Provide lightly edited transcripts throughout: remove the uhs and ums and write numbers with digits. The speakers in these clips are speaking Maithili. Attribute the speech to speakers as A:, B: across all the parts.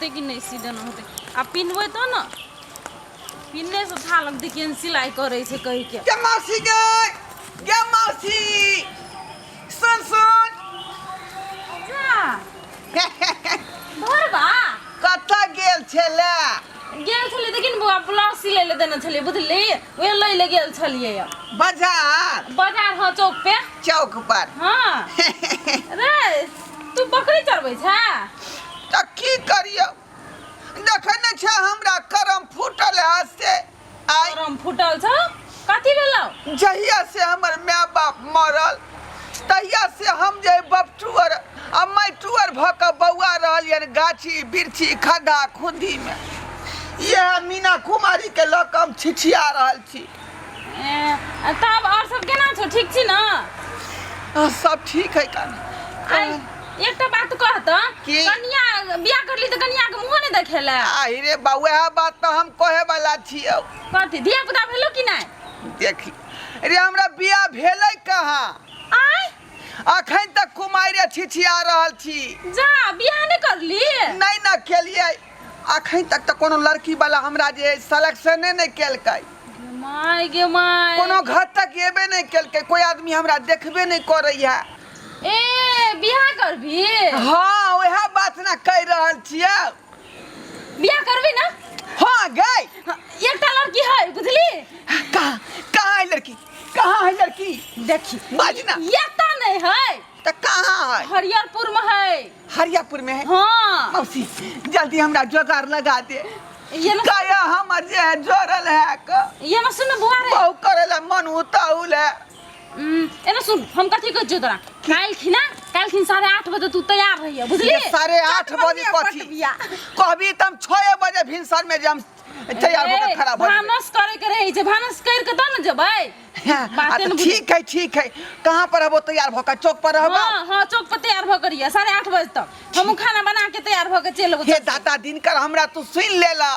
A: होतै कि नहि सी देना होतै। आ पिन्हबै तऽ ने पिन्हने से था लगतै केहन सिलाइ करै छै कहि के।
B: गे मौसी गे, गे मौसी, सुन सुन।
A: जा धरबा
B: कतऽ गेल छलै?
A: गेल छलियै देखिन बौआ, ब्लाउज सिलै लए देने छलियै बुझली, ओहे लै लए गेल छलियै यऽ।
B: बाजार?
A: बाजार, हाँ, चौक पे।
B: चौक पर?
A: हाँ। रे तू बकरी चरबै छै?
B: तऽ की करियौ, देखै नहि छै हमरा करम फूटल है से आइ।
A: करम फूटल छौ? कथी भेलौ?
B: जहिया से हमर माय बाप मरल तहिया से हम जे बपटुअर आ मैटुअर भऽ कऽ बौआ रहलियनि गाछी बिरछी खद्धा खुद्दीमे, इएह मीना कुमारीके लऽ कऽ हम छिछिया रहल छी।
A: ए, तब आओर सब केना छौ, ठीक छी ने?
B: आ, सब ठीक है कान।
A: आइ एकटा बात कह तऽ।
B: की?
A: कनिया बियाह करली तऽ कनिया के मुँहो नहि देखेला।
B: आहि रे बा, वएह बात तऽ हम कहे वाला छियौ।
A: कथी, धिया पुता भेलो कि नहि?
B: देखी रे, हमरा बियाह भेलै कहाँ?
A: आइ
B: अखन तक कुमारिये छिछिया रहल छी।
A: जा, बियाह नहि करली?
B: नहि ने केलियै अखन तक, तऽ कोनो लड़की वाला हमरा जे सिलेक्शने नहि केलकै।
A: गे माय, गे माय।
B: कोनो घर तक एबे नहि केलकै, कोई आदमी हमरा देखबे नहि करैया।
A: ए, बियाह करबी?
B: हाँ, वएह बात ने कहि रहल छियै।
A: बियाह करबी ना?
B: हाँ गई।
A: हाँ, एकटा लड़की है बुझली।
B: कहाँ कहाँ है लड़की, कहाँ है लड़की?
A: देखी।
B: बाज ना।
A: एता नहीं है।
B: तो कहाँ है?
A: हरियरपुर में है।
B: हरियापुर में है?
A: हाँ।
B: मौसी जल्दी हमरा जोगाड़ लगा दे।
A: ये ना।
B: काया हमर जे है जोड़ल है क।
A: ये ना सुन बुआ रे।
B: बहु करेला मन उताउल है।
A: एना सुन, हम कथी कहै छियौ तोरा, काल्हि खिना, काल्हि खिन 8:30 बजे तू तैयार रहिए बुझली।
B: ये 8:30 बजे कथी कहबी त हम 6 बजे भिनसर में जे हम तैयार भऽ के
A: ए,
B: खड़ा भऽ जेबै।
A: भानस करे के रहै छै, भानस कर के तब ने जेबै।
B: हाँ,
A: बाते
B: आ
A: ने
B: तऽ
A: बुझै।
B: ठीक है, ठीक है। कहाँ पर रहबो तैयार भऽ के? चौक पर रहबो?
A: हाँ हाँ, चौक पर तैयार भऽ के रहिए 8:30 बजे तक, हमहूँ खाना बना के तैयार भऽ के चलि अबो।
B: हे दाता दिनकर, हमरा तू सुनि लेला,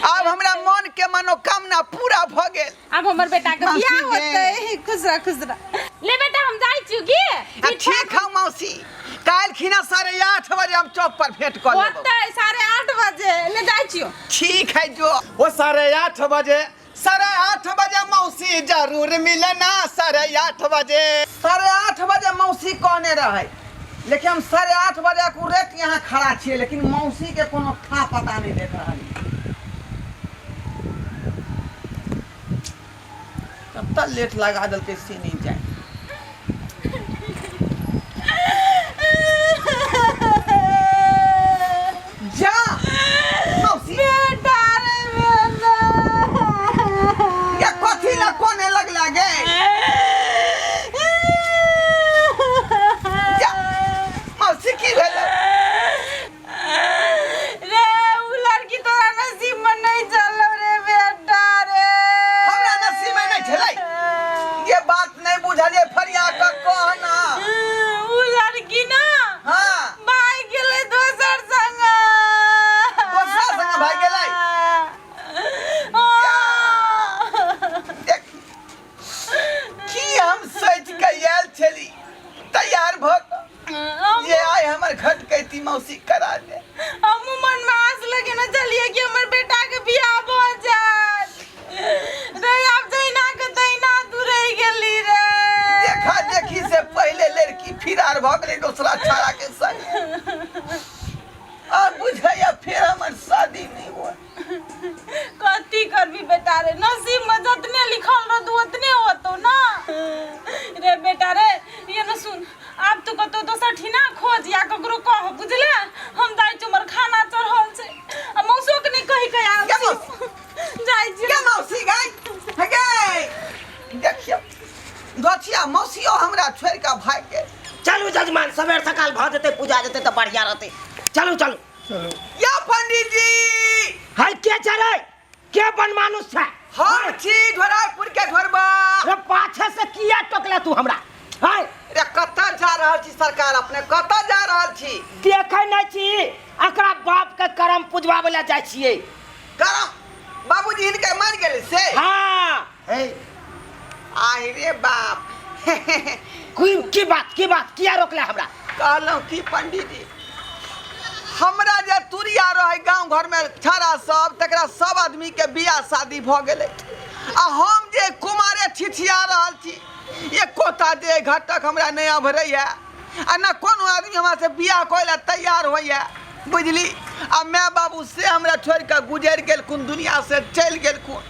B: आब हमरा मन के मनोकामना पूरा भऽ गेल।
A: आब हमर बेटा के
B: मौसी
A: बियाह
B: गे।
A: होतै। खुश रह, खुश रह। ले बेटा, हम जाइ छियौ की।
B: आ, ठीक हौ मौसी, काल्हि खिना 8:30 बजे हम चौक पर भेंट कऽ लेबौ।
A: होतै 8:30 बजे, ले जाइ छियौ।
B: ठीक है जो।
C: ओ 8:30 बजे, 8:30 बजे मौसी जरूर मिलना, 8:30 बजे।
B: 8:30 बजे मौसी कहने रहै, लेकिन हम 8:30 बजे अकुरेट यहाँ खड़ा छियै, लेकिन मौसी के कोनो था पता नहीं देख रहल। कत्ता लेट लगा देलकै से नहीं जाए। जा मौसी।
A: बेटा रे बेटा।
B: या कथी ला कोने लगला गे? जा मौसी, की भेलै?
A: रे उ लड़की तोरा नसीब में नहीं चलो रे बेटा रे।
B: हमरा नसीब में नहीं छलै ये बात नहीं बुझलिए, फरिया के कहना।
A: उ लड़की ना भाग गेलै दोसर संग।
B: दोसरा संग भागि गेलै? देख की हम सोच के आयल छली तैयार भऽ कऽ जे आइ हमर घटकैती मौसी करा दे।
A: हमहूँ मन में आस लगेने छलियै कि हमर बेटा के बियाह भऽ जायत रे, आब जहिना के तहिना तू रहि गेली रे।
B: देखा देखी से पहले लड़की फिरार भऽ गेलै दोसरा छाड़ा के संग, आ बुझैया फेर हमर शादी नहीं हुआ।
A: कथी करबी बेटा रे, नसीब में जतने लिखल रहतौ ओतने होतौ ना रे बेटा रे। ये न सुन, आब तू कतौ दोसर ठिना खोज या ककरो कह बुझले। हम जाइ छी, हमर खाना चढ़ल छै आ मौसो के नहीं कहि के आयल
B: गे
A: छी।
B: मौसी।
A: जाइ छी।
B: गे मौसी गै, हे गै, देखियौ गछिया मौसियो हमरा छोड़ि कऽ भागि गेल।
D: चलू जजमान, सवेर सकाल भऽ जेतै, पूजा जेतै तऽ बढ़िया रहतै। चलू चलू
B: चलू। या पंडित जी।
D: है के छै रे, के बनमानुष छै?
B: हम छी ढोरापुर के ढोरबा।
D: रे पाछे से किया टोकला तू हमरा? है
B: रे कतऽ जा रहल छी सरकार, अपने कतऽ जा रहल छी?
D: देखै नहि छी, एकरा बाप के करम पुजवाबै लए जाइ छियै।
B: करम? बाबूजी हिनकर मरि गेलै से?
D: हाँ।
B: हे आहि रे बाप।
D: की की बात, की बात, किया रोकले हमरा?
B: कहलहुँ की पंडित जी, हमरा जे तुरिया रहे गांव घर में छाड़ा सब, तकरा सब आदमी के बियाह शादी भ गेलै, आ हम जे कुमारे छिछिया रहल छी, एकोटा जे घटक हमरा नहि अभरैया, आ न कोनो आदमी हमरा से बियाह करै ला तैयार होइया, बुझली। आ माय बाबू से हमरा छोड़ि कऽ गुजरि गेलखुन, दुनिया से चलि गेलखुन।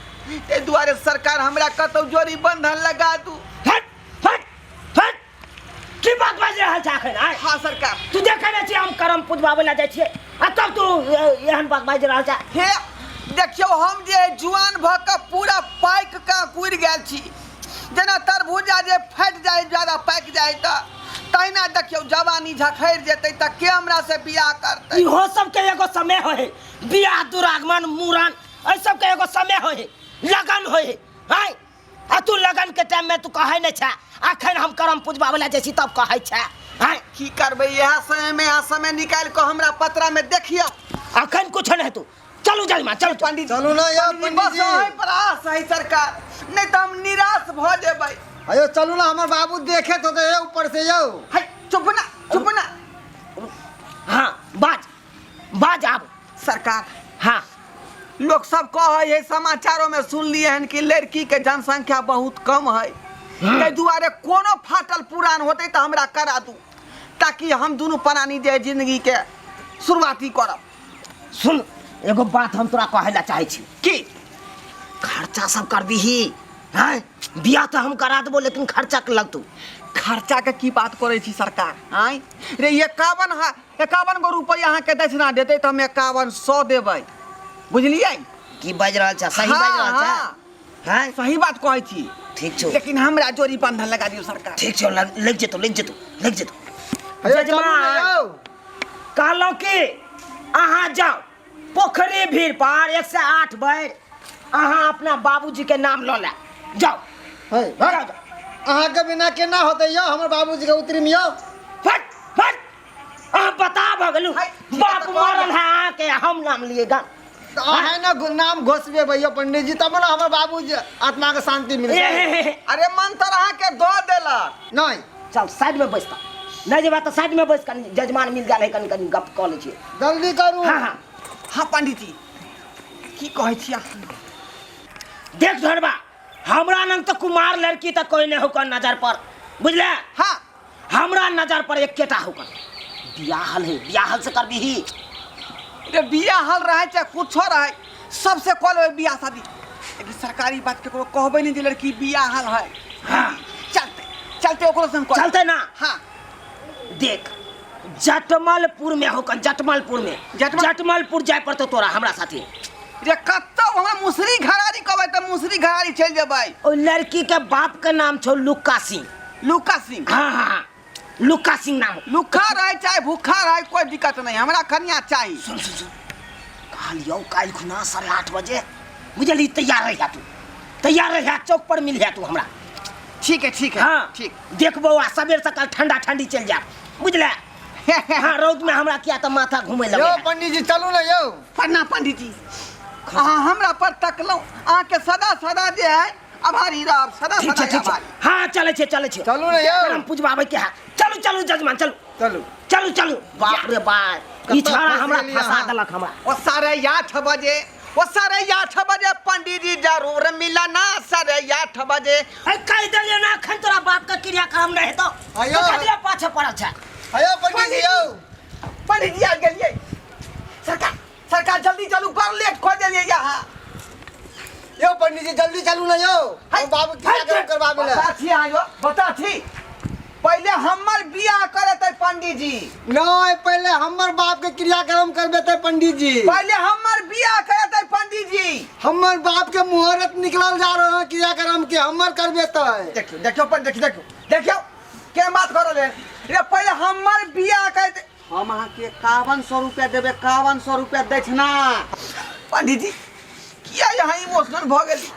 B: ताहि दुआरे सरकार हमरा कतौ जोड़ी बंधन लगा दू।
D: हट हट हट, की बात बाजि रहल छै अखन आय?
B: हाँ सरकार।
D: तू देखै नहि छी हम करम पुजबाबै लए जाइ छियै आ तब तू एहन बात बाजि रहल छै।
B: हे देखियौ, हम जे जुआन भऽ कऽ पूरा पाकि कऽ कुरि गेल छी, जेना तरबूजा जे फाटि जाइ ज्यादा पाकि जाइ तऽ तहिना देखियौ जवानी झखड़ि जेतै तऽ के हमरा से बियाह करतै?
D: इहो सबके एगो समय होइ है, बियाह दुरागमन मूड़न एहि सबके एगो समय होइ है, लगन होइ है। आँय, आ तू लगन के टाइम में तू कहै नहि छै, अखन हम करम पुजबाबै लए जाइ छी तब कहै छै। आँय,
B: की करबै, इएह समय में इएह समय निकालि कऽ हमरा पतरा में देखियौ।
D: अखन कुछो नहि हेतौ, चलू जलमा चलू।
B: पंडित
C: चलू ना यौ,
B: पंडित
C: पंडित
B: बस
C: जी।
B: अहीं पर आस है सरकार, नहीं तो हम निराश भ जेबै।
C: अयो चलू ना, हमर बाबू देखे तो हे ऊपर से यौ।
B: है चुप ना, चुप ना।
D: हाँ बाज बाज आब।
B: सरकार।
D: हाँ।
B: लोग सब कहै है, समाचारों में सुनलिए हन कि लड़की के जनसंख्या बहुत कम है, ताहि दुआरे कोनो फाटल पुरान होतै तऽ हमरा करा दू, ताकि हम दुनू प्राणी जे जिंदगी के शुरुआती करब।
D: सुन, एगो बात हम तोरा कहै ला चाहै छी।
B: की?
D: खर्चा सब करबिही? हैं, बियाह तऽ हम करा देबो, लेकिन खर्चा के लगतौ।
B: खर्चा के की बात करै छी सरकार? आँय रे, 51 गो रुपया अहाँके दक्षिणा देतै तऽ हम 5100 देबै, बुझलियै?
D: की बाजि रहल छ? सही बाजि रहल छ?
B: हाँ।
D: हैं?
B: सही बात कहै छी।
D: ठीक छौ।
B: लेकिन हमरा जोड़ी बंधन लगा दियौ सरकार।
D: ठीक छौ, लग जेतौ, लग जेतौ, लग जेतौ।
C: अयो, चलू ना
D: जजमान।
C: यौ।
D: कहलहुँ कि अहाँ जाउ पोखरी भीड़ पर 108 बेर अहाँ अपना बाबूजी के नाम लऽ ले जाउ।
C: हे,
D: जाउ, जाउ।
C: अहाँके बिना केना होतै यौ, हमर बाबूजी के उतरिम यौ।
D: फट फट, अहाँ बता भऽ गेलहुँ।
B: है,
D: बाप मरल है अहाँके, हम नाम लिए गा।
C: तऽ अहाँ ने नाम घोषबेबै यौ पंडीजी, तब ने हमर बाबूजी आत्मा के शांति मिलतै।
D: ए, हे, हे, हे।
B: अरे मंत्र अहाँके दऽ देलक।
C: नहि।
D: चल साइड में बैस, नहि जेबा तऽ साइड में बैस, कनि जजमान मिल गेल है, कनि कनि गप कऽ लै छियै।
C: जल्दी करू।
D: हाँ, हाँ।
B: हाँ पंडीजी, की कहै छी अहाँ?
D: देख धरबा, हमरा लग तऽ कुमार लड़की तऽ कोई नहि होकर नजर पर, बुझले?
B: हाँ।
D: हमरा नजर पर एकेटा होकर बियाहल है, बियाहल से करबिही।
B: रे बियाहल रहे चाहे कुछो रहे, सबसे कऽ लेबै बियाह शादी, लेकिन सरकारी बात केकरो कहबै नहि जे लड़की बियाहल है।
D: हाँ।
B: चलते चलते ओकरो से हम कऽ
D: चलते ना।
B: हाँ।
D: देख जटमलपुर में होकर, जटमलपुर में। जटमलपुर जाय पड़तो तोरा हमरा साथे।
B: रे कतौ हमरा मुसरी घरारी कहबै तऽ मुसरी घरारी चलि जेबै।
D: ओ लड़की के बाप के नाम छौ लुक्का सिंह।
B: लुक्का सिंह?
D: हाँ, हाँ, हाँ, लुक्का सिंह नाम।
B: लुक्का रहे चाहे भूखा रहे कोई दिक्कत नहीं, हमरा कन्या चाहिए।
D: सुन सुन सुन, कहलियौ काल्हि खुना 8:30 बजे, बुझली? तैयार रहिया तू, तैयार रहिया, चौक पर मिलिया तू हमरा।
B: ठीक है, ठीक है।
D: हाँ।
B: ठीक।
D: देख बौआ, सबेर सकाल ठंडा ठंडी चलि जायब, बुझले? हाँ, रौद में हमरा किया तऽ माथा घूमे
C: यौ
D: लगे।
C: पंडीजी चलू ने यौ।
B: प्रणाम पंडीजी, अहाँ हमरा पर तकलहुँ, अहाँके सदा सदा जे है आभारी रहब, सदा
D: ठीक छै,
B: सदा
D: ठीक छै।
B: आभारी।
D: हाँ, चलै छै, चलै छै।
C: चलू ने यौ।
D: करम पुजबाबै के है। चलू चलू जजमान, चलू।
C: चलू।
D: चलू चलू। बाप रे बाप, ई
C: कतऽ
D: छौड़ा
C: फँसि
D: हमरा
C: गेलियै
D: फंसा
C: अहाँ?
D: देलक हमरा।
B: ओ 8:30 बजे, ओ 8:30 बजे पंडीजी जरूर मिलना, 8:30 बजे।
D: ए, कहि देलियै ना, अखन तोरा बाप के क्रियाक्रम नहि हेतौ।
C: आयो।
D: तो कहिया पाछे पड़ल छै?
C: आयो पंडीजी यौ।
B: पंडीजी आ गेलियै। सरकार, सरकार जल्दी चलू, बड़ लेट कऽ देलियै यहाँ।
C: यौ पंडीजी जल्दी चलू ना यौ, हम बाबू क्रियाक्रम करबाबै लए।
B: बता छी अहाँ यौ, बता छी। पहिले हमर बियाह करेतै पंडीजी।
C: नहीं, पहिले हमर बाप के क्रियाक्रम करबेतै पंडीजी।
B: पहिले हमर बियाह करेतै पंडीजी।
C: हमर बाप के मुहूर्त निकलल जा रहा है क्रियाक्रम के, हमर करबेतै।
B: देखियौ, देखियौ पंडी, देखियौ, देखियौ, देखियौ के बात कर रहले रे। पहिले हमर बियाह करते, हम अहाँके 5100 रुपया देबै, 5100 रुपया दक्षिणा। पंडीजी किया यहाँ इमोशनल भऽ गेली?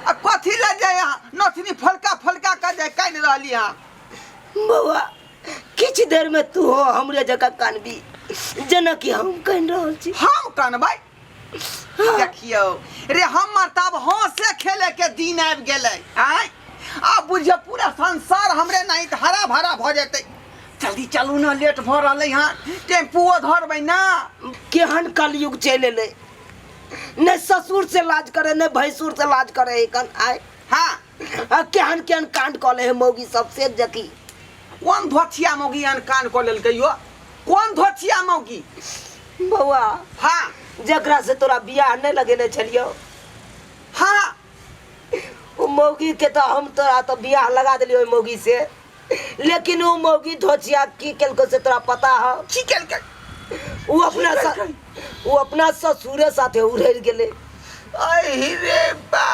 B: आ कथी लए जे यहाँ नथनी फलका फलका कऽ जे कानि रहली अहाँ?
D: बौआ, किछु देर में तू हो हमरे जकाँ कानबी, जेना कि हम कानि रहल छी।
B: हम कानबै? देखियौ रे, हमर तऽ आब हंसे खेले के दिन आबि गेलै। आँय, आब बुझियौ पूरा संसार हमरे नहीं तऽ हरा भरा भऽ जेतै। जल्दी चलू ना, लेट भऽ रहलै हँ। टेम्पुओ धरबै ना।
D: केहन कलयुग चलि एलै, ने ससुर से लाज करे ने भैंसुर से लाज करे एखन आय।
B: हाँ।
D: आ केहन केहन कांड कऽ ले है मौगी सब से जकी।
B: कोन धोथिया मौगी एहन कांड कऽ लेलकै यो? कोन धोथिया मौगी?
D: बौआ।
B: हाँ।
D: जकरा से तोरा बियाह नहि लगेने छलियौ।
B: हाँ।
D: ओ मौगी के तऽ हम तोरा तऽ बियाह लगा देलियौ ओहि मौगी से, लेकिन ओ मौगी धोचिया की केलको से तोरा पता है?
B: की केलकै?
D: ओ अपना
B: की केलकै?
D: ओ अपना ससुरे साथे उड़ैर गेलै।
B: अहि रे बा।